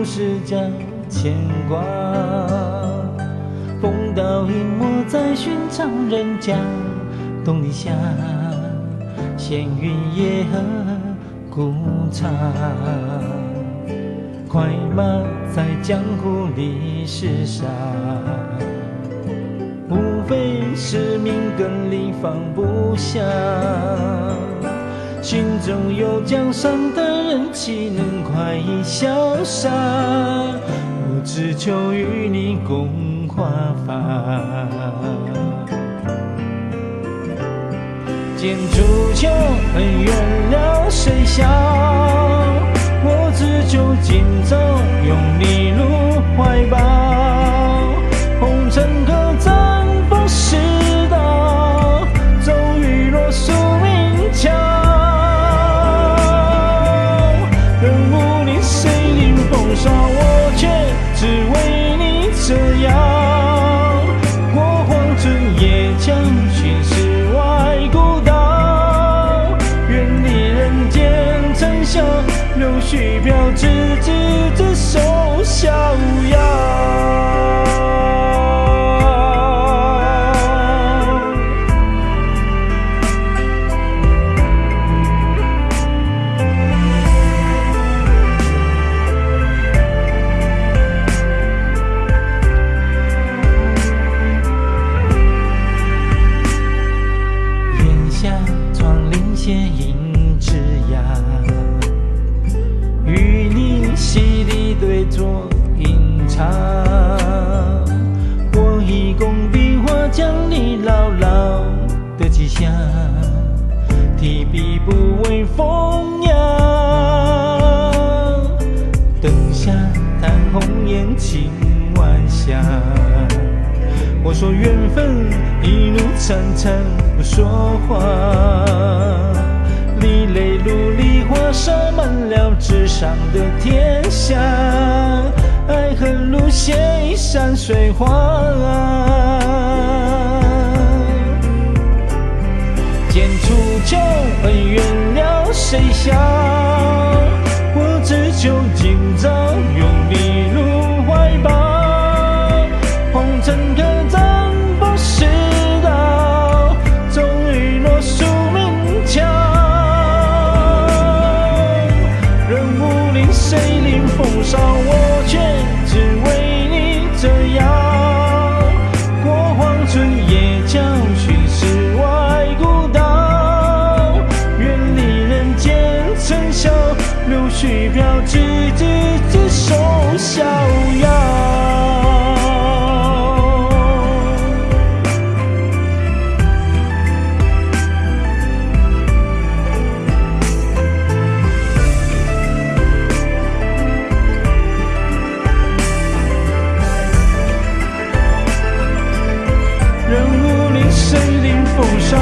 故事叫牵挂。风刀隐没在寻常人家，东篱下，闲云野鹤孤茶。快马在江湖里厮杀，无非是名跟利放不下。心中有江山的人，岂能快意潇洒？我只求与你共华发。剑出鞘，恩怨了谁笑？我只求今朝拥你入怀抱。红尘客栈不世道，终于落宿命桥。人无你，谁领风骚？我却只为你折腰。过黄村野桥，寻世外孤岛，远离人间尘嚣，柳絮飘，执子之手逍遥。檐下窗棂斜映枝桠，与你席地对坐饮茶。我以工笔画将你牢牢的记下，提笔不为风雅。灯下谈红颜情晚霞，我说缘分一路潺潺不说话，离泪如梨花洒满了纸上的天下，爱恨如写意山水画。剑出鞘，恩怨了谁笑？我只求今朝拥你入怀抱。红尘客栈不世道，终于落宿命桥。人无令，谁领风骚？我却只为你折腰。过黄村野桥，寻世外孤岛，远离人间尘嚣，柳絮飘，执子之手逍遥。人无令，谁领风骚？